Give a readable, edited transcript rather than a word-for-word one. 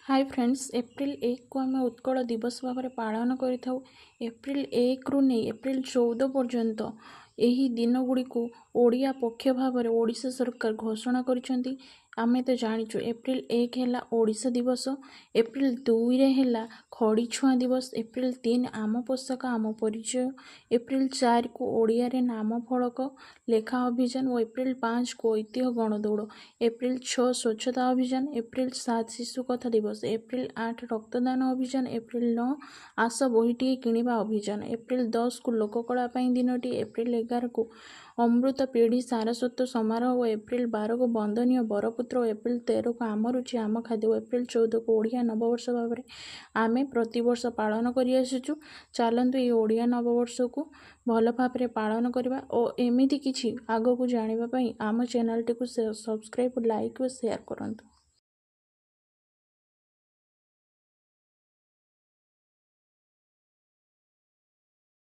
High friends, April 1କୁ ଆମେ ଉତ୍କଳ ଦିବସ ଭାବରେ ପାଳନ କରିଥାଉ। ଏପ୍ରିଲ 1ରୁ ନେଇ ଏପ୍ରିଲ 14 ପର୍ଯ୍ୟନ୍ତ ଏହି ଦିନଗୁଡ଼ିକୁ ଓଡ଼ିଆ ପକ୍ଷ ଭାବରେ ଓଡ଼ିଶା ସରକାର ଘୋଷଣା କରିଛନ୍ତି। ଆମେ ତ ଜାଣିଛୁ, ଏପ୍ରିଲ 1 ହେଲା ଓଡ଼ିଶା ଦିବସ, ଏପ୍ରିଲ 2ରେ ହେଲା ଖଡ଼ି ଛୁଆଁ ଦିବସ, ଏପ୍ରିଲ 3 ଆମ ପୋଷାକ ଆମ ପରିଚୟ, ଏପ୍ରିଲ 4କୁ ଓଡ଼ିଆରେ ନାମ ଫଳକ ଲେଖା ଅଭିଯାନ ଓ ଏପ୍ରିଲ 5କୁ ଐତିହ୍ୟ ଗଣଦୌଡ଼, ଏପ୍ରିଲ 6 ସ୍ୱଚ୍ଛତା ଅଭିଯାନ, ଏପ୍ରିଲ 7 ଶିଶୁ କଥା ଦିବସ, ଏପ୍ରିଲ 8 ରକ୍ତଦାନ ଅଭିଯାନ, ଏପ୍ରିଲ 9 ଆସ ବହିଟିଏ କିଣିବା ଅଭିଯାନ, ଏପ୍ରିଲ 10କୁ ଲୋକକଳା ପାଇଁ ଦିନଟି, ଏପ୍ରିଲ 11କୁ ଅମୃତ ପିଢ଼ି ସାରସ୍ୱତ ସମାରୋହ ଓ ଏପ୍ରିଲ 12କୁ ବନ୍ଦନୀୟ ବରପୁତ୍ର ଓ ଏପ୍ରିଲ 13କୁ ଆମ ରୁଚି ଆମ ଖାଦ୍ୟ ଓ ଏପ୍ରିଲ 14କୁ ଓଡ଼ିଆ ନବବର୍ଷ ଭାବରେ ଆମେ ପ୍ରତିବର୍ଷ ପାଳନ କରିଆସୁଛୁ। ଚାଲନ୍ତୁ, ଏଇ ଓଡ଼ିଆ ନବବର୍ଷକୁ ଭଲ ଭାବରେ ପାଳନ କରିବା ଓ ଏମିତି କିଛି ଆଗକୁ ଜାଣିବା ପାଇଁ ଆମ ଚ୍ୟାନେଲଟିକୁ ସବସ୍କ୍ରାଇବ୍, ଲାଇକ୍ ଓ ସେୟାର କରନ୍ତୁ।